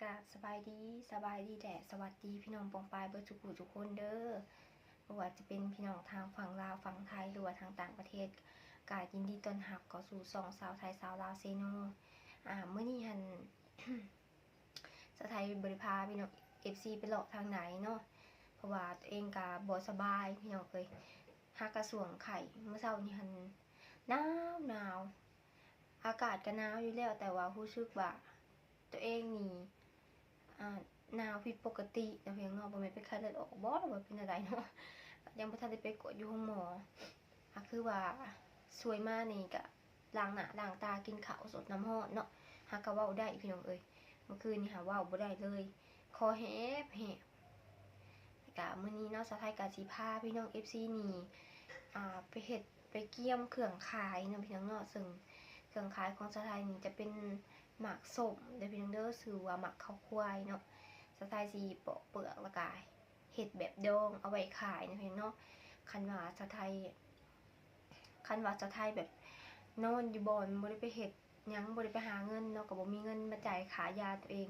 ກາບສະບາຍດີ, ສະບາຍດີ ແລະ ສະຫວັດດີພີ່ນ້ອງປ້ອງປາຍເບິດສູ່ຜູ້ສູ່ຄົນເດີ. ບໍ່ວ່າຈະເປັນພີ່ນ້ອງທາງຝັ່ງລາວ, ຝັ່ງໄທ ຫຼືວ່າທາງຕ່າງປະເທດ, ກະຍິນດີຕ້ອນຮັບເຂົ້າສູ່ຊ່ອງສາວໄທສາວລາວເຊໂນ. ອາ ມື້ນີ້ຫັ້ນ ສາວໄທບໍ່ໄດ້ພາພີ່ນ້ອງ ເອັຟຊີ ໄປເລາະທາງໃດເນາະ, ເພາະວ່າຕົວເອງກະບໍ່ສະບາຍພີ່ນ້ອງເອີຍ, ຫາກະຊ່ວງໄຂ້. ມື້ເຊົ້ານີ້ຫັ້ນໜາວໆ, ອາກາດກະໜາວຢູ່ແລ້ວ, ແຕ່ວ່າຮູ້ສຶກວ່າຕົວເອງນີ້ ອາ ໜາວຜິດປົກກະຕິນະພີ່ນ້ອງເນາະ, ບໍ່ແມ່ນເປັນໄຂ້ເລືອດອອກບໍ ຫຼືວ່າເປັນແນວໃດເນາະ, ຍັງບໍ່ທັນໄດ້ໄປກວດຢູ່ໂຮງໝໍ. ອາ ຄືວ່າຊ່ວຍມານີ້ກະລ້າງໜ້າລ້າງຕາ ກິນເຂົ້າ ສົດນ້ຳຮ້ອນເນາະ, ຫາກະເວົ້າໄດ້ພີ່ນ້ອງເອີຍ. ເມື່ອຄືນນີ້ຫາເວົ້າບໍ່ໄດ້ເລີຍ, ຄໍແຫບໆ. ກະມື້ນີ້ເນາະ ສາວໄທກະຊິພາພີ່ນ້ອງ ເອັຟຊີ ນີ້ ອາ ໄປເຮັດ ໄປກຽມເຄື່ອງຂາຍເນາະພີ່ນ້ອງເນາະ. ເຊິ່ງເຄື່ອງຂາຍຂອງສາວໄທນີ້ຈະເປັນໝາກສົ້ມເດີພີ່ນ້ອງເດີ, ຊື່ວ່າໝາກເຂົ້າຄວາຍເນາະ. ສາວໄທຊິປອກເປືອກ ແລ້ວກະເຮັດແບບດອງເອົາໄວ້ຂາຍເນາະພີ່ນ້ອງເນາະ. ຄັນວ່າສາວໄທ ຄັນວ່າສາວໄທແບບນອນຢູ່ບ່ອນ ບໍ່ໄດ້ໄປເຮັດຫຍັງ ບໍ່ໄດ້ໄປຫາເງິນເນາະ, ກໍບໍ່ມີເງິນມາຈ່າຍຄ່າຢາຕົວເອງ,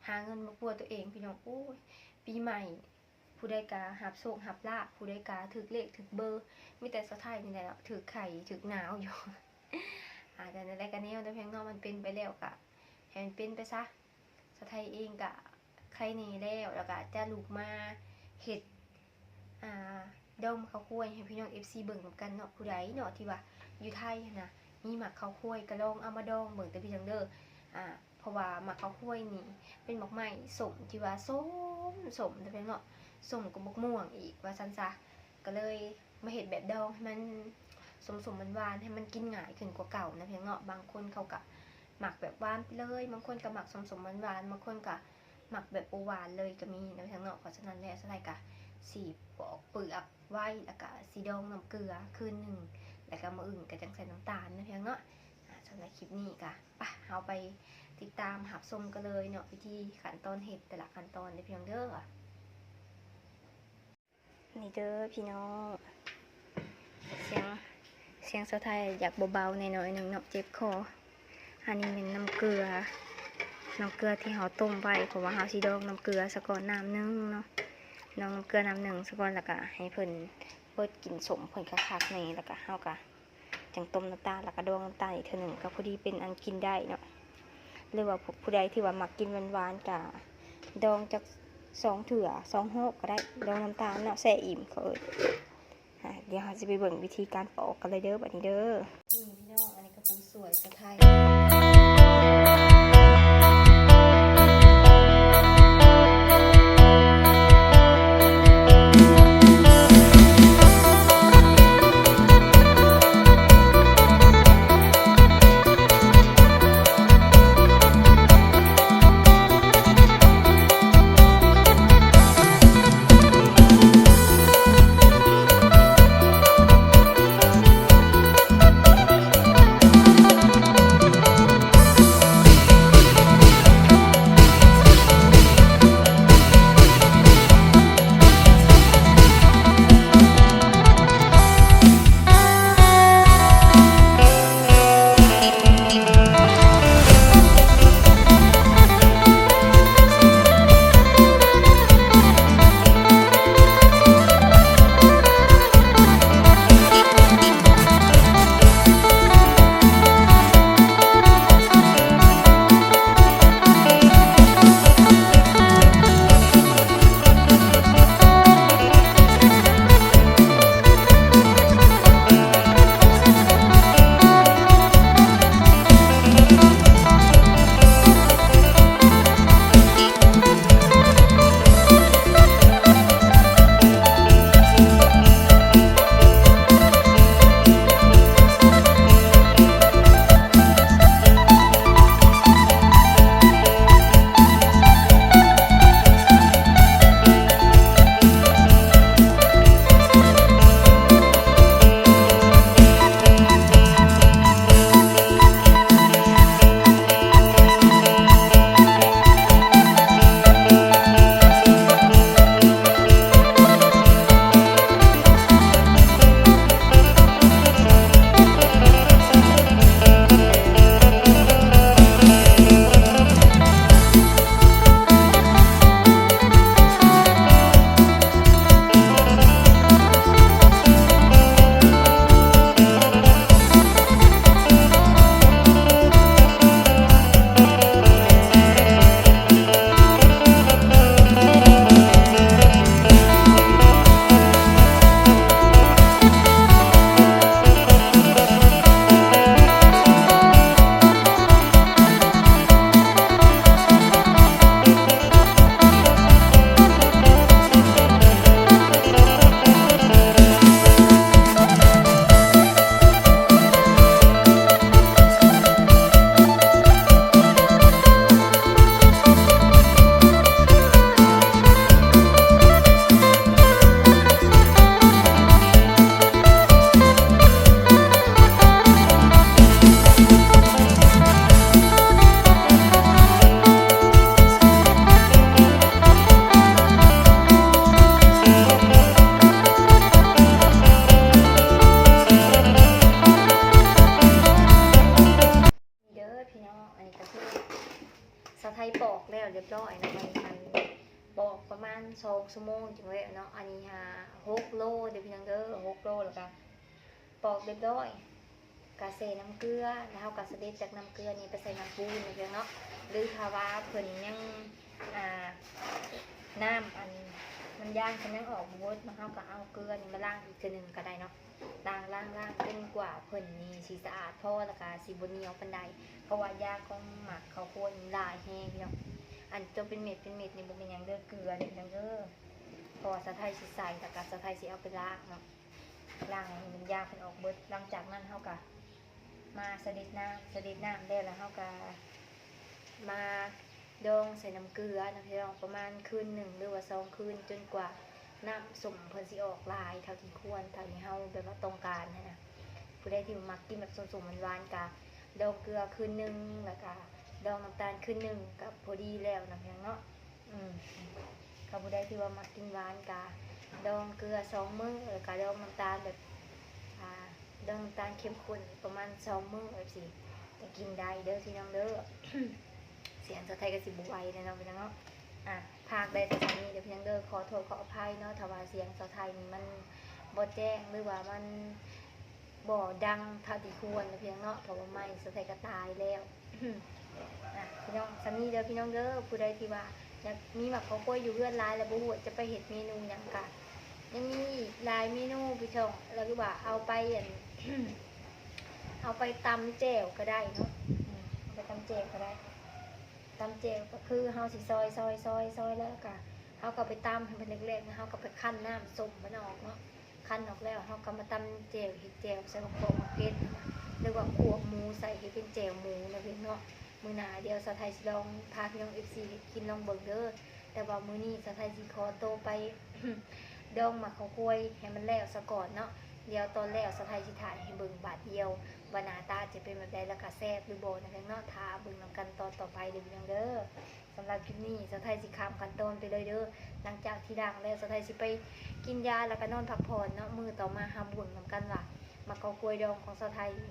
ຫາເງິນມາປົວຕົວເອງພີ່ນ້ອງ. ໂອ້ຍ ປີໃໝ່ ຜູ້ໃດກະຮັບໂຊກຮັບລາບ, ຜູ້ໃດກະຖືກເລກຖືກເບີ, ມີແຕ່ສາວໄທນີ້ແຫຼະເນາະ ຖືກໄຂ້ຖືກໜາວຢູ່. ອາ ແຕ່ແນວໃດກະແນວເດີພີ່ນ້ອງເນາະ, ມັນເປັນໄປແລ້ວກະໃຫ້ມັນເປັນໄປຊະ. ສາວໄທເອງກະໄຄແນ່ແລ້ວ, ແລ້ວກະຈະລຸກມາເຮັດ ອາ ດອງໝາກເຂົ້າຄວຍໃຫ້ພີ່ນ້ອງ ເອັຟຊີ ເບິ່ງນຳກັນເນາະ. ຜູ້ໃດເນາະທີ່ວ່າຢູ່ໄທຫັ້ນນະ ມີໝາກເຂົ້າຄວຍ ກະລອງເອົາມາດອງເບິ່ງເດີພີ່ນ້ອງເດີ. ອາ ເພາະວ່າໝາກເຂົ້າຄວຍນີ້ເປັນໝາກໄມ້ສົ້ມທີ່ວ່າສົ້ມ ສົ້ມເດີພີ່ນ້ອງເນາະ, ສົ້ມກວ່າໝາກມ່ວງອີກວ່າຊັ້ນຊະ. ກະເລີຍມາເຮັດແບບດອງໃຫ້ມັນສົ້ມໆ ຫວານໆ ໃຫ້ມັນກິນງ່າຍຂຶ້ນກວ່າເກົ່ານະພີ່ນ້ອງເນາະ. ບາງຄົນເຂົາກະມັກແບບຫວານໄປເລີຍ, ບາງຄົນກະມັກສົ້ມໆ ຫວານໆ, ບາງຄົນກະມັກແບບບໍ່ຫວານເລີຍກະມີນະພີ່ນ້ອງເນາະ. ເພາະສະນັ້ນແລ້ວ ສາວໄທກະຊິປອກເປືອກໄວ້ ແລ້ວກະຊິດອງນ້ຳເກືອຄືນໜຶ່ງ, ແລ້ວກະມື້ອື່ນກະຈັ່ງໃສ່ນ້ຳຕານນະພີ່ນ້ອງເນາະ. ອາ ສຳລັບຄລິບນີ້ກະ ປະ ເຮົາໄປຕິດຕາມຮັບຊົມກັນເລີຍເນາະ, ວິທີຂັ້ນຕອນເຮັດແຕ່ລະຂັ້ນຕອນເດີພີ່ນ້ອງເດີ. ນີ້ເດີພີ່ນ້ອງ ສຽງ ສຽງສາວໄທຢາກເບົາໆ ແດ່ໜ້ອຍໜຶ່ງເນາະ ເຈັບຄໍ. ອັນນີ້ແມ່ນນ້ຳເກືອ ນ້ຳເກືອທີ່ເຮົາຕົ້ມໄວ້ ເພາະວ່າເຮົາຊິດອງນ້ຳເກືອສາກ່ອນນ້ຳໜຶ່ງເນາະ, ດອງນ້ຳເກືອນ້ຳໜຶ່ງສາກ່ອນ ແລ້ວກະໃຫ້ເພິ່ນເປີດກິ່ນສົ້ມເພິ່ນຄັກໆ ແດ່ ແລ້ວກະເຮົາກະ ຈັ່ງຕົ້ມນ້ຳຕານ ແລ້ວກະດອງນ້ຳຕານອີກເທື່ອໜຶ່ງ ກະພໍດີເປັນອັນກິນໄດ້ເນາະ. ຫຼືວ່າຜູ້ ຜູ້ໃດທີ່ວ່າມັກກິນຫວານໆ ກະດອງຈັກສອງເທື່ອ ສອງຮອບກະໄດ້ ດອງນ້ຳຕານເນາະ ແຊ່ອີ່ມເຂົາເອີ້ນ. ອາ ດຽວເຮົາຊິໄປເບິ່ງວິທີການປອກກັນເລີຍເດີ ບາດນີ້ເດີ. ນີ້ພີ່ນ້ອງ ອັນນີ້ກະຜູ້ຊ່ວຍສາວໄທ. ສາວໄທປອກແລ້ວຮຽບຮ້ອຍເນາະ ອັນນີ້ຫັ້ນປອກປະມານສອງຊົ່ວໂມງຈຶ່ງແລ້ວເນາະ. ອັນນີ້ຫາຫົກໂລເດີພີ່ນ້ອງເດີ ຫົກໂລ ແລ້ວກະປອກຮຽບຮ້ອຍ ກະແຊ່ນ້ຳເກືອ ແລ້ວເຮົາກະສະເດັດຈາກນ້ຳເກືອນີ້ໄປໃສ່ນ້ຳປູນເນາະ ພີ່ນ້ອງເນາະ. ຫຼືຖ້າວ່າເພິ່ນຍັງ ອ່າ ນ້ຳອັນ ນ້ຳຢາງເພິ່ນຍັງອອກບໍ່ເບິດເນາະ ເຮົາກະເອົາເກືອນີ້ມາລ້າງອີກເທື່ອໜຶ່ງກະໄດ້ເນາະ. ລ້າງ ລ້າງ ລ້າງຈົນກວ່າເພິ່ນນີ້ຊິສະອາດພໍ ແລ້ວກະຊິບໍ່ໜຽວປານໃດ ເພາະວ່າຢາຂອງໝາກເຂົ້າຄວຍນີ້ຫຼາຍແຮງພີ່ນ້ອງ. ອັນໂຕເປັນເມັດເປັນເມັດນີ້ບໍ່ແມ່ນຫຍັງເດີ ເກືອເດີພີ່ນ້ອງເດີ ເພາະວ່າສາວໄທຊິໃສ່ ແລ້ວກະສາວໄທຊິເອົາໄປລ້າງເນາະ ລ້າງໃຫ້ມັນຢາເພິ່ນອອກເບິດ. ຫຼັງຈາກນັ້ນເຮົາກະມາສະເດັດນ້ຳ ສະເດັດນ້ຳແລ້ວ ແລ້ວເຮົາກະມາ ດອງໃສ່ນ້ຳເກືອນະພີ່ນ້ອງ ປະມານຄືນໜຶ່ງ ຫຼືວ່າສອງຄືນ ຈົນກວ່ານ້ຳສົ້ມເພິ່ນຊິອອກຫຼາຍເທົ່າທີ່ຄວນ ເທົ່າທີ່ເຮົາແບບວ່າຕ້ອງການຫັ້ນນະ. ຜູ້ໃດທີ່ມັກກິນແບບສົ້ມໆຫວານໆ ກະດອງເກືອຄືນໜຶ່ງ ແລ້ວກະດອງນ້ຳຕານຄືນໜຶ່ງ ກະພໍດີແລ້ວນະພີ່ນ້ອງເນາະ. ອືມ ຖ້າຜູ້ໃດທີ່ວ່າມັກກິນຫວານ ກະດອງເກືອສອງມື້ ແລ້ວກະດອງນ້ຳຕານແບບ ອ່າ ດອງນ້ຳຕານເຂັ້ມຂຸ້ນປະມານສອງມື້ຈັ່ງຊີ້ ກະກິນໄດ້ເດີພີ່ນ້ອງເດີ. ສຽງສາວໄທກະຊິບໍ່ໄຫວແລ້ວເນາະພີ່ນ້ອງເນາະ. ອ່າ ພາກໄດ້ແຕ່ສ່ຳນີ້ເດີພີ່ນ້ອງເດີ ຂໍໂທດຂໍອະໄພເນາະ ຖ້າວ່າສຽງສາວໄທນີ້ມັນບໍ່ແຈ້ງ ຫຼືວ່າມັນບໍ່ດັງເທົ່າທີ່ຄວນເນາະພີ່ນ້ອງເນາະ ເພາະວ່າໄມສາວໄທກະຕາຍແລ້ວ. ອ່າ ພີ່ນ້ອງ ສ່ຳນີ້ເດີພີ່ນ້ອງເດີ ຜູ້ໃດທີ່ວ່າຢາກມີໝາກເຂົ້າຄວຍຢູ່ເຮືອນຫຼາຍ ແລ້ວບໍ່ຮູ້ວ່າຈະໄປເຮັດເມນູຫຍັງ ກະຍັງມີອີກຫຼາຍເມນູພີ່ນ້ອງ ຫຼືວ່າເອົາໄປອັນ ເອົາໄປຕຳແຈ່ວກະໄດ້ເນາະ. ອືມ ເອົາໄປຕຳແຈ່ວກະໄດ້ ຕຳແຈ່ວກະຄືເຮົາຊິຊອຍໆໆໆ ແລ້ວກະເຮົາກະໄປຕຳໃຫ້ມັນແຫຼກໆ ແລ້ວເຮົາກະໄປຄັ້ນນ້ຳສົ້ມມັນອອກເນາະ. ຄັ້ນອອກແລ້ວເຮົາກະມາຕຳແຈ່ວ ເຮັດແຈ່ວໃສ່ບັກບອກ ບັກເຜັດ ຫຼືວ່າຂົ້ວໝູໃສ່ ເຮັດເປັນແຈ່ວໝູເນາະພີ່ນ້ອງເນາະ. ມື້ໜ້າດຽວສາວໄທຊິລອງພາພີ່ນ້ອງເອັຟຊີເຮັດກິນລອງເບິ່ງເດີ. ແຕ່ວ່າມື້ນີ້ສາວໄທຊິຂໍໂຕໄປດອງໝາກເຂົ້າຄວຍໃຫ້ມັນແລ້ວສາກ່ອນເນາະ. ດຽວຕອນແລ້ວສາວໄທຊິຖ່າຍໃຫ້ເບິ່ງບາດດຽວວ່າໜ້າຕາຈະເປັນແບບໃດ ແລ້ວກະແຊບຫຼືບໍ່ນະພີ່ນ້ອງເນາະ. ຖ້າເບິ່ງນຳກັນຕອນຕໍ່ໄປເດີພີ່ນ້ອງເດີ. ສຳລັບຄລິບນີ້ສາວໄທຊິຂ້າມຂັ້ນຕອນໄປເລີຍເດີ. ຫຼັງຈາກທີ່ລ້າງແລ້ວ ສາວໄທຊິໄປກິນຢາ ແລ້ວກະນອນພັກຜ່ອນເນາະ. ມື້ຕໍ່ມາເຮົາມາເບິ່ງນຳກັນວ່າໝາກເຂົ້າຄວຍດອງຂອງສາວໄທນີ້.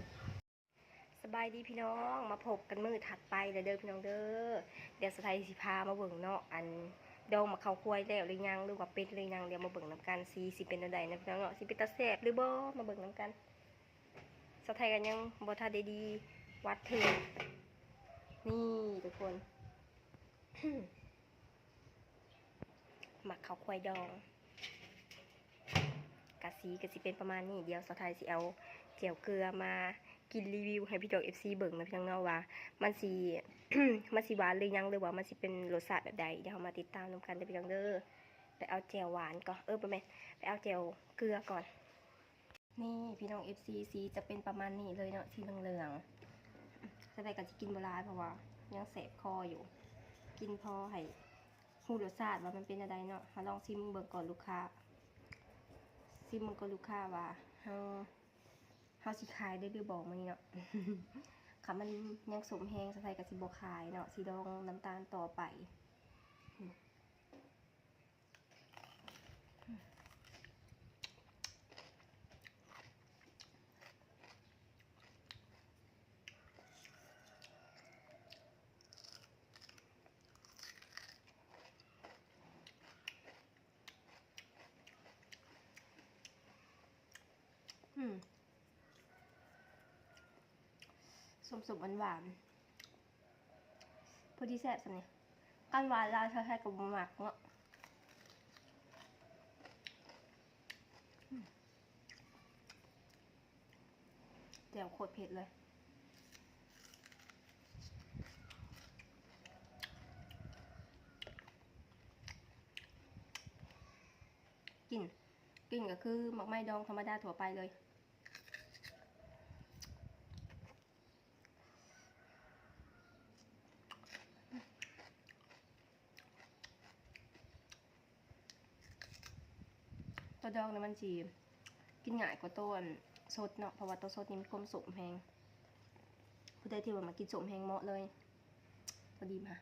ສະບາຍດີພີ່ນ້ອງ ມາພົບກັນມື້ຖັດໄປແລ້ວເດີພີ່ນ້ອງເດີ. ດຽວສາວໄທຊິພາມາເບິ່ງເນາະ ອັນດອງໝາກເຂົ້າຄວຍແລ້ວຫຼືຍັງ ຫຼືວ່າເປັນຫຼືຍັງ ດຽວມາເບິ່ງນຳກັນ ສີຊິເປັນແນວໃດນະພີ່ນ້ອງເນາະ. ຊິເປັນຕາແຊບຫຼືບໍ່ ມາເບິ່ງນຳກັນ. ສາວໄທກະຍັງບໍ່ທັນໄດ້ດີວັດເທື່ອ. ນີ້ທຸກຄົນ ໝາກເຂົ້າຄວາຍດອງ ກະສີກະຊິເປັນປະມານນີ້. ດຽວສາວໄທຊິເອົາແຈ່ວເກືອມາກິນຣີວິວໃຫ້ພີ່ນ້ອງເອັຟຊີເບິ່ງນະພີ່ນ້ອງເນາະ ວ່າມັນຊິ ມັນຊິຫວານຫຼືຍັງ ຫຼືວ່າມັນຊິເປັນລົດຊາດແບບໃດ. ດຽວເຮົາມາຕິດຕາມນຳກັນເດີພີ່ນ້ອງເດີ. ໄປເອົາແຈ່ວຫວານກ່ອນ ເອີ ບໍ່ແມ່ນ ໄປເອົາແຈ່ວເກືອກ່ອນ. ນີ້ພີ່ນ້ອງເອັຟຊີ ສີຈະເປັນປະມານນີ້ເລີຍເນາະ ສີເຫຼືອງໆ. ສາວໄທກະຊິກິນບໍ່ຫຼາຍ ເພາະວ່າຍັງແສບຄໍຢູ່ ກິນພໍໃຫ້ຮູ້ລົດຊາດວ່າມັນເປັນແນວໃດເນາະ. ເຮົາລອງຊີມເບິ່ງກ່ອນລູກຄ້າ ຊີມເບິ່ງກ່ອນລູກຄ້າວ່າເຮົາ ເຮົາຊິຂາຍໄດ້ຫຼືບໍ່ມື້ນີ້ເນາະ. ຄັນມັນຍັງສົ້ມແຮງ ສາວໄທກະຊິບໍ່ຂາຍເນາະ ຊິດອງນ້ຳຕານຕໍ່ໄປ. ອືມ ສົ້ມໆ ຫວານໆ ພໍດີແຊບສ່ຳນີ້. ຄັນຫວານຫຼາຍ ໃຜໆ ກະບໍ່ມັກເນາະ. ແຈ່ວໂຄດເຜັດເລີຍ. ກິ່ນ ກິ່ນກະຄືໝາກໄມ້ດອງທຳມະດາທົ່ວໄປເລີຍ. ໂຕດອງນີ້ມັນຊິກິນງ່າຍກວ່າໂຕອັນສົດເນາະ ເພາະວ່າໂຕສົດນີ້ມັນຄວາມສົ້ມແຮງ. ຜູ້ໃດທີ່ວ່າມັກກິນສົ້ມແຮງເໝາະເລີຍ ພໍດີມາ. ອ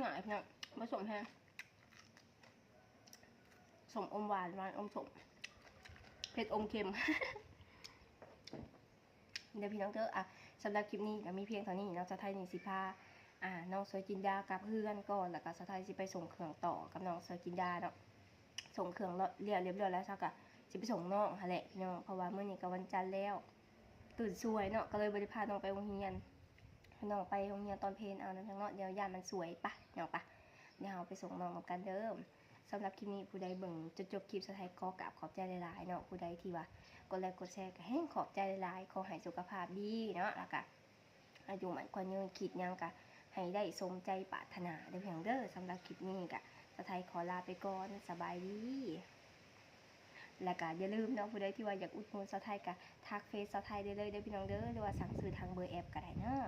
ງ່າຍພີ່ນ້ອງ ບໍ່ສົ້ມແຮງ ສົ້ມອົມຫວານ ຫວານອົມສົ້ມ ເຜັດອົມເຄັມ ເດີພີ່ນ້ອງເດີ. ອ່ະ ສຳລັບຄລິບນີ້ກໍມີພຽງເທົ່ານີ້ເນາະ. ສາວໄທນີ້ຊິພາ ອ່າ ນ້ອງສວຍຈິນດາກັບເຮືອນກ່ອນ ແລ້ວກໍສາວໄທຊິໄປສົ່ງເຄື່ອງຕໍ່ກັບນ້ອງສວຍຈິນດາເນາະ. ສົ່ງເຄື່ອງແລ້ວ ລຽບລ້ອຍແລ້ວ ສາວກໍຊິໄປສົ່ງນ້ອງຫັ້ນແຫຼະພີ່ນ້ອງ ເພາະວ່າມື້ນີ້ກໍວັນຈັນແລ້ວ ຕື່ນສວຍເນາະ ກໍເລີຍບໍ່ໄດ້ພານ້ອງໄປໂຮງຮຽນ. ໃຫ້ນ້ອງໄປໂຮງຮຽນຕອນເພນເອົານະພີ່ນ້ອງເນາະ ດຽວຢ້ານມັນສວຍ. ໄປນ້ອງ ໄປ ດຽວເຮົາໄປສົ່ງນ້ອງນຳກັນເດີ. ສຳລັບຄລິບນີ້ ຜູ້ໃດເບິ່ງຈົນຈົບຄລິບ ສາວໄທຂໍກາບຂອບໃຈຫຼາຍໆເນາະ. ຜູ້ໃດທີ່ວ່າກົດໄລກົດແຊກໍແຮງຂອບໃຈຫຼາຍໆ. ຂໍໃຫ້ສຸຂະພາບດີເນາະ ແລ້ວກະອາຍຸໝັ້ນຂວັນຍືນ ຄິດຫຍັງກະໃຫ້ໄດ້ສົມໃຈປາດຖະໜາເດີພີ່ນ້ອງເດີ. ສຳລັບຄລິບນີ້ກະ ສາວໄທຂໍລາໄປກ່ອນ ສະບາຍດີ. ແລ້ວກະຢ່າລືມເນາະ ຜູ້ໃດທີ່ວ່າຢາກອຸດໜູນສາວໄທກະທັກເຟສສາວໄທໄດ້ເລີຍເດີພີ່ນ້ອງເດີ ຫຼືວ່າສັ່ງຊື້ທາງເບີແອັບກໍໄດ້ເນາະ.